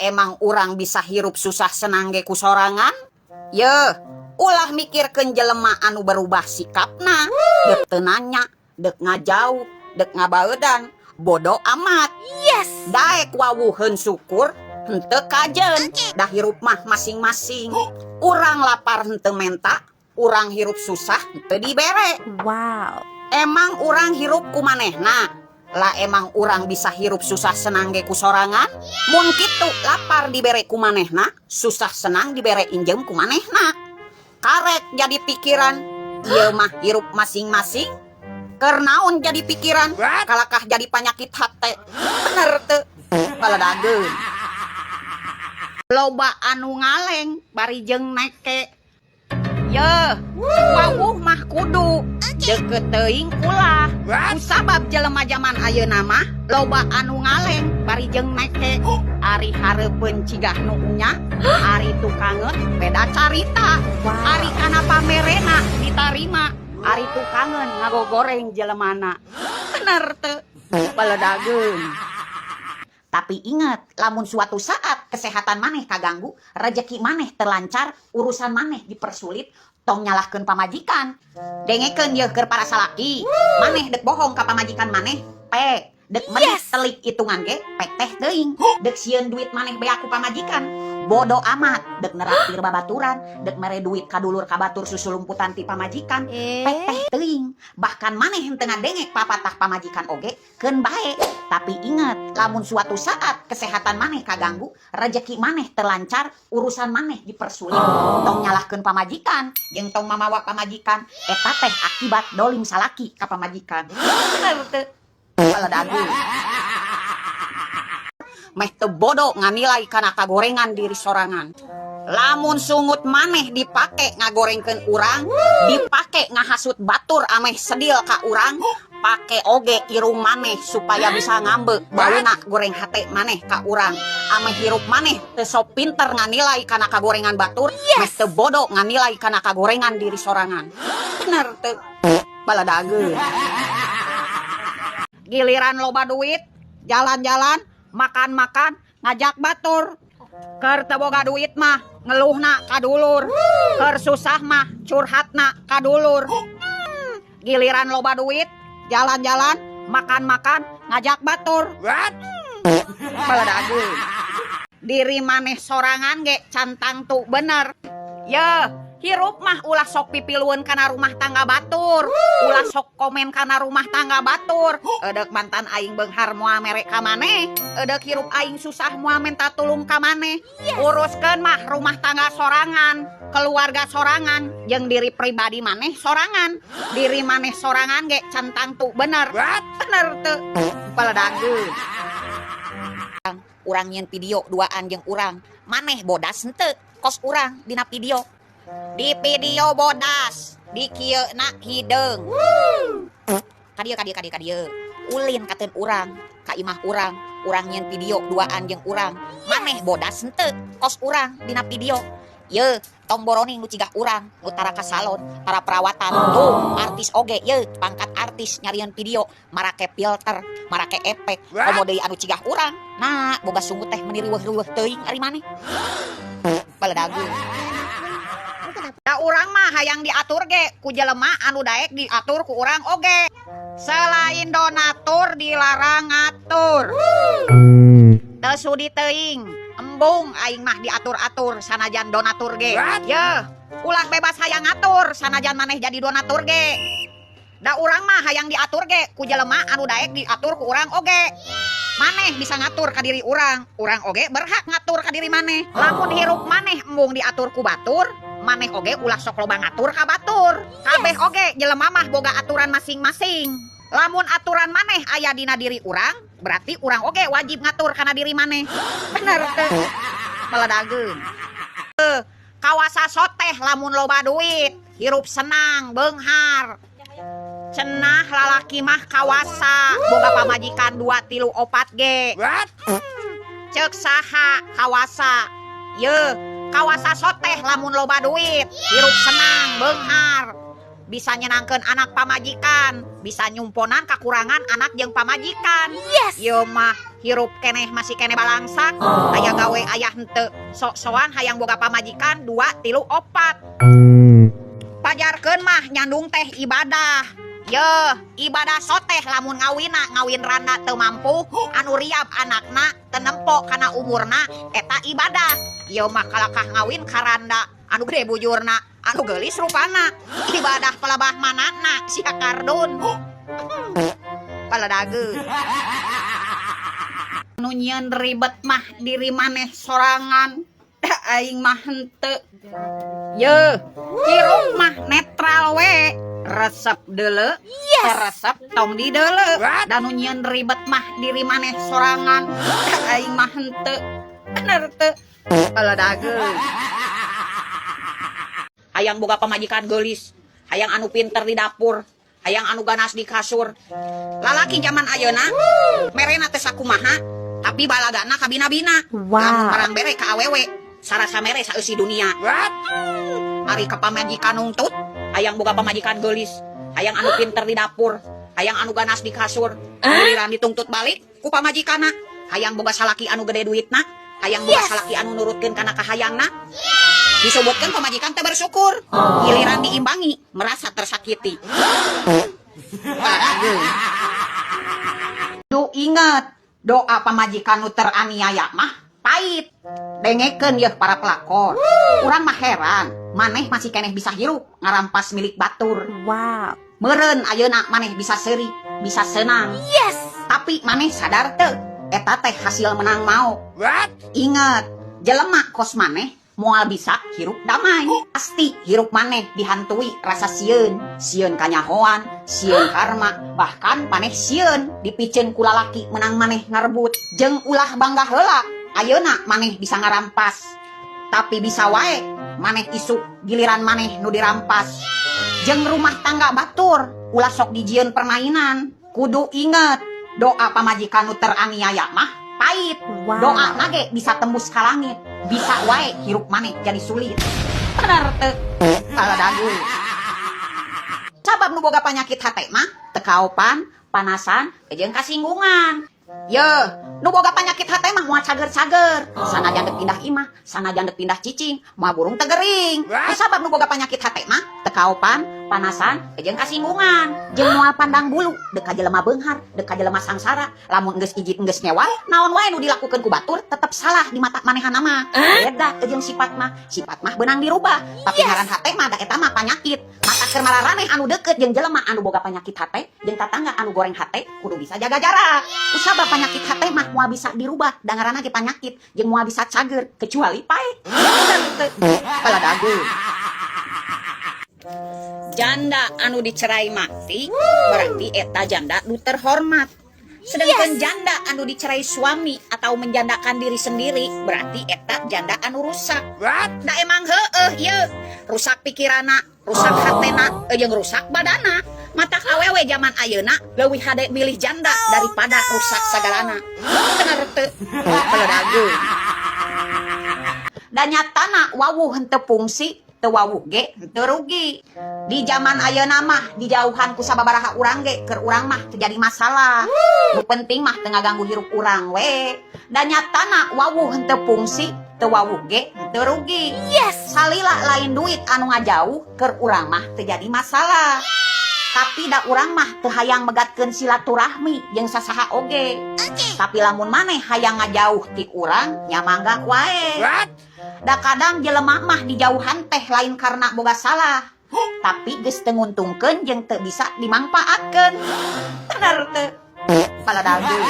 Emang urang bisa hirup susah senang ge ku sorangan. Yeuh, ulah mikirkeun jelema anu berubah sikapna. Dek teu nanya, dek ngajauh, dek ngabaeudan, bodo amat. Yes. Daek wawuheun syukur, henteu kajeun. Da hirup mah masing-masing. Urang lapar henteu menta, urang hirup susah henteu dibere. Wow. Emang urang hirup ku manehna? Lah, emang urang bisa hirup susah senang ge ku sorangan? Mun kitu, lapar dibere ku manehna, susah senang dibere injem ku manehna. Karek jadi pikiran, ieu mah hirup masing-masing. Keur naon jadi pikiran? Kalakah jadi panyakit hate. Bener teu? Baladageun. Loba anu ngaleng bari jeung neke. Yeuh, wawuh mah kudu deukeut teuing ulah. Kusabab jelema jaman ayeuna mah loba anu ngaleng bari jeung neke. Ari hareupeun cigah nu nya, ari tukangeun beda carita. Ari kana pamerena ditarima, ari tukangeun ngagogoreng jelemana. Bener teu? Baladageun. Tapi ingat, lamun suatu saat kesehatan maneh kaganggu, rezeki maneh terlancar, urusan maneh dipersulit, tong nyalahkeun pamajikan. Dengekeun yeuh keur para salaki, maneh dek bohong ka pamajikan maneh, pek. Dek menit telik hitungan ge, pek teh teuing. Dek sieun duit maneh beak ku pamajikan. Bodo amat, dek neraktir babaturan, dek mere duit ka dulur ka batur susulumputan ti pamajikan, pek teh teuing. Bahkan maneh henteu ngadenge papatah pamajikan oge, keun bae. Tapi ingat, lamun suatu saat kesehatan maneh kaganggu, rezeki maneh terlancar, urusan maneh dipersulit, tong nyalahkeun pamajikan, jeung tong mamawa pamajikan. Eta teh akibat dolim salaki ka pamajikan. Bener teu? Baladageun. Meh teu bodo nganilai kana kagorengan diri sorangan. Lamun sungut maneh dipake ngagorengkeun urang, dipake ngahasut batur ameh sedil ka urang, pake oge irung maneh supaya bisa ngambek bauna goreng hate maneh ka urang. Ameh hirup maneh teu sok pinter nganilai kana kagorengan batur, meh teu bodo nganilai kana kagorengan diri sorangan. Bener teu? Baladageun. Giliran loba duit, jalan-jalan, makan-makan, ngajak batur. Keur teu boga duit mah ngeluhna ka dulur. Keur susah mah curhatna ka dulur. Giliran loba duit, jalan-jalan, makan-makan, ngajak batur. Baladageun. Diri maneh sorangan ge can tangtu bener. Yeuh, hirup mah ulah sok pipilueun kana rumah tangga batur. Ulah sok komen kana rumah tangga batur. Edek mantan aing beunghar moal mere ka maneh. Edek hirup aing susah moal menta tulung ka maneh. Uruskeun mah rumah tangga sorangan, keluarga sorangan, jeung diri pribadi maneh sorangan. Diri maneh sorangan ge can tangtu bener. Bener teu? Baladageun. Urang nyieun video duaan jeung urang. Maneh bodas henteu kos urang dina video? Di video bodas, di kieu na hideung. Ka dieu, ka dieu, ka dieu, ka dieu. Ulin kateun urang, ka imah urang, urang nyieun video duaan jeung urang. Maneh bodas henteu kos urang dina video? Ye, tong boroning nu cigah urang, nu tara ka salon, tara perawatan. Tuh, artis oge ye, pangkat artis nyarieun video, marake filter, marake efek, komo deui anu cigah urang. Nah, boga sungut teh meuni riweuh-riweuh teuing ari maneh. Baladageun. Da urang mah hayang diatur ge ku jelema anu daek diatur ku urang oge. Selain donatur dilarang ngatur. Teu sudi teuing, embung aing mah diatur-atur sanajan donatur ge. Yeuh, ulah bebas hayang ngatur sanajan maneh jadi donatur ge. Da urang mah hayang diatur ge ku jelema anu daek diatur ku urang oge. Maneh bisa ngatur ka diri urang, urang oge berhak ngatur ka diri maneh. Lamun hirup maneh embung diatur ku batur, maneh oge ulah sok loba ngatur ka batur. Kabeh oge jelema mah boga aturan masing-masing. Lamun aturan maneh aya dina diri urang, berarti urang oge wajib ngatur kana diri maneh. Bener teu? Baladageun. Kawasa soteh lamun loba duit, hirup senang, beunghar. Cenah lalaki mah kawasa, boga pamajikan 2 3 4 ge. Ceuk saha kawasa? Yeuh, kawasa soteh lamun loba duit, hirup senang, beunghar. Bisa nyenangkeun anak pamajikan, bisa nyumponan kakurangan anak jeung pamajikan. Yes. Ieu mah Hirup keneh masih keneh balangsak, aya gawe aya henteu, sok-sokan hayang boga pamajikan 2 3 4. Pajarkeun mah nyandung teh ibadah. Yeuh, ibadah soteh lamun ngawina ngawin randa teu mampu, anu riab anakna teu nempo kana umurna eta ibadah. Ieu mah kalakah ngawin ka randa anu gede bujurna, anu geulis rupana. Ibadah palebah manana sia kardun. Paladageun. Nu nyieun ribet mah diri maneh sorangan, da aing mah henteu. Yeuh, hirup mah netral we. Resep deuleu, resep tong dideuleu. Da nu nyieun ribet mah diri maneh sorangan, da aing mah henteu. Bener teu? Paladageun. Hayang boga pamajikan geulis, hayang anu pinter di dapur, hayang anu ganas di kasur. Lalaki zaman ayeuna merena teh sakumaha, tapi balagana kabina-bina. Wow. Lamun barang bere ka awewe, sarasa mere saeusi dunia. What? Ari ka pamajikan nungtut, hayang boga pamajikan geulis, hayang anu pinter di dapur, hayang anu ganas di kasur. Giliran dituntut balik ku pamajikanna, hayang boga salaki anu gede duitna, hayang boga salaki anu nurutkeun kana kahayangna. Disebutkan pamajikan teh bersyukur, giliran diimbangi merasa tersakiti. Duh inget, doa pamajikan nu teraniaya mah pahit. Dengekeun yeuh para pelakor. Urang mah heran, maneh masih keneh bisa hirup ngarampas milik batur. Wow. Meureun ayeuna maneh bisa seuri, bisa senang. Yes. Tapi maneh sadar teu, eta teh hasil menang mau. What? Ingat, jelema kos maneh moal bisa hirup damai. Pasti hirup maneh dihantui rasa sieun, sieun kanyahoan, sieun karma, bahkan maneh sieun dipiceun ku lalaki menang maneh ngarebut. Jeung ulah bangga heula, ayeuna maneh bisa ngarampas. Tapi bisa wae maneh isuk giliran maneh nu dirampas. Jeung rumah tangga batur, ulah sok dijieun permainan. Kudu inget, doa pamajikan nu teraniaya mah pahit. Wow. Doa nage bisa tembus ka langit, bisa wae hirup maneh jadi sulit. Bener teu? Salah dagu. Sabab nu boga panyakit hate mah teu kaopan, panasan, jeung kasinggungan. Yeuh, nu boga panyakit hate mah moal cager-cager. Sanajan dek pindah imah, sanajan dek pindah cicing, moal burung teu gering. What? Sabab nu boga panyakit hate mah teu kaopan, panasan, jeung kasinggungan. Jeung moal pandang bulu, dek ka jelema beunghar, dek ka jelema sangsara. Lamun geus ijid geus nyewa, naon wae nu dilakukeun ku batur tetep salah di mata manehana mah. Beda jeung sifat mah, sifat mah beunang dirubah. Tapi ngaran hate mah da eta mah panyakit. Mata keur mararaneh anu deukeut jeung jelema anu boga penyakit hate, jeung tatangga anu goreng hate kudu bisa jaga jarak. Usabab penyakit hate mah moal bisa dirubah, da ngaranna ge penyakit, jeung moal bisa cager kecuali pae. Paladageun. Janda anu dicerai mati berarti eta janda nu terhormat. Sedangkan janda anu dicerai suami atau menjandakan diri sendiri berarti eta janda anu rusak. What? Da emang heueuh ieu, rusak pikirana, rusak hatena, jeung rusak badana. Mata awewe zaman ayeuna leuwih hade milih janda daripada rusak sagalana. Bener teu? Paladageun. Da nyatana wawuh henteu fungsi, teu wawuh ge henteu rugi. Di zaman ayeuna mah dijauhan ku sababaraha urang ge keur urang mah teu jadi masalah. Nu penting mah teu ngaganggu hirup urang we. Da nyatana wawuh henteu fungsi, teu wawuh ge henteu rugi. Yes. Salila lain duit anu ngajauh keur urang mah teu jadi masalah. Tapi da urang mah teu hayang megatkeun silaturahmi jeung sasaha oge. Tapi lamun maneh hayang ngajauh ti urang nya mangga wae. What? Da kadang jelema mah dijauhan teh lain karena boga salah, tapi geus teu nguntungkeun jeung teu bisa dimangpaatkeun. Bener teu? Paladageun.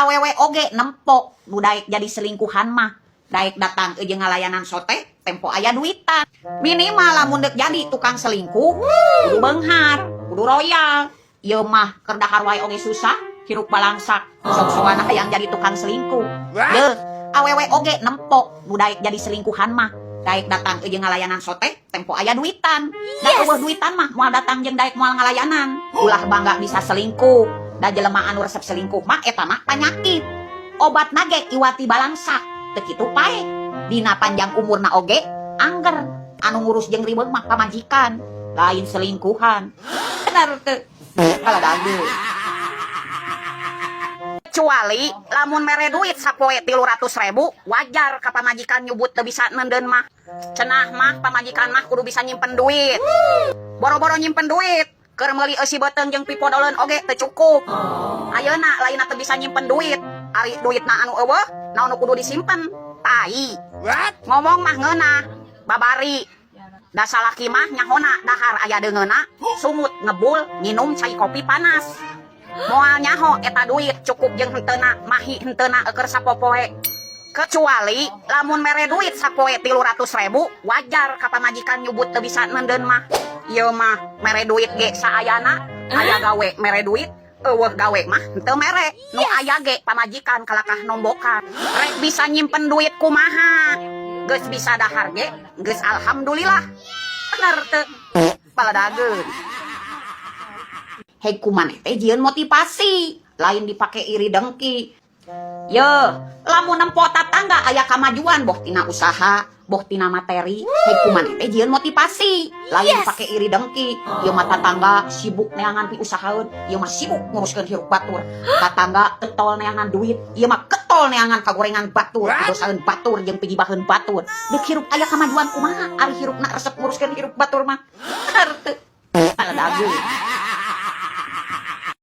Awewe oge nempo nu daek jadi selingkuhan mah. Daek datang jeung ngalayanan sote, tempo aya duitan. Minimal lamun deuk jadi tukang selingkuh, kudu beunghar, kudu royal. Ieu mah keur dahar wae oge susah, hirup balangsak. Sok-sokan hayang jadi tukang selingkuh. What? Deuh, awewe oge nempo nu daek jadi selingkuhan mah. Daek datang jeung ngalayanan sote, tempo aya duitan. Da eueuh duitan mah moal datang jeung daek moal ngalayanan. Ulah bangga bisa selingkuh. Da jelema anu resep selingkuh mah eta mah panyakit. Obat nage iwati balangsak. Teu kitu pae. Dina panjang umurna oge angger anu ngurus jeung riweuh mah pamajikan, lain selingkuhan. Bener teu? Paladageun. Kecuali lamun mere duit sapoe 300.000, wajar ka pamajikan nyubut teu bisa neundeun mah. Cenah mah pamajikan mah kudu bisa nyimpen duit. Boro-boro nyimpen duit, keur meuli eusi beuteung jeung pipodoleun oge teu cukup. Ayeuna lainna teu bisa nyimpen duit, ari duitna anu euweuh, naon nu kudu disimpen? Tai. What? Ngomong mah ngeunah, babari. Da salaki mah nyahona dahar aya deungeuna, sungut ngebul, nginum cai kopi panas. Moal nyaho eta duit cukup jeung henteuna, mahi henteuna eukeur sapopoe. Kecuali lamun mere duit sapoe 300.000, wajar ka pamajikan nyubut teu bisa neundeun mah. Ieu mah mere duit ge saayana, aya gawe mere duit, euweuh gawe mah henteu mere. Nu aya ge pamajikan kalakah nombokan. Rek bisa nyimpen duit kumaha? Geus bisa dahar ge, geus alhamdulillah. Bener teu? Paladageun. Hei, ku maneh teh jieun motivasi, lain dipake iri dengki. Ye, lamun nempo tatangga aya kamajuan boh tina usaha, boh tina materi, hei, ku maneh teh jieun motivasi, lain dipake iri dengki. Ieu mah tatangga sibuk neangan piusahaeun, ieu mah sibuk nguruskeun hirup batur. Tatangga getol neangan duit, ieu mah getol neangan kagorengan batur, pidosaeun batur jeung pigibaheun batur. Deuk hirup aya kamajuan kumaha ari hirupna resep nguruskeun hirup batur mah? Bener teu? Paladageun.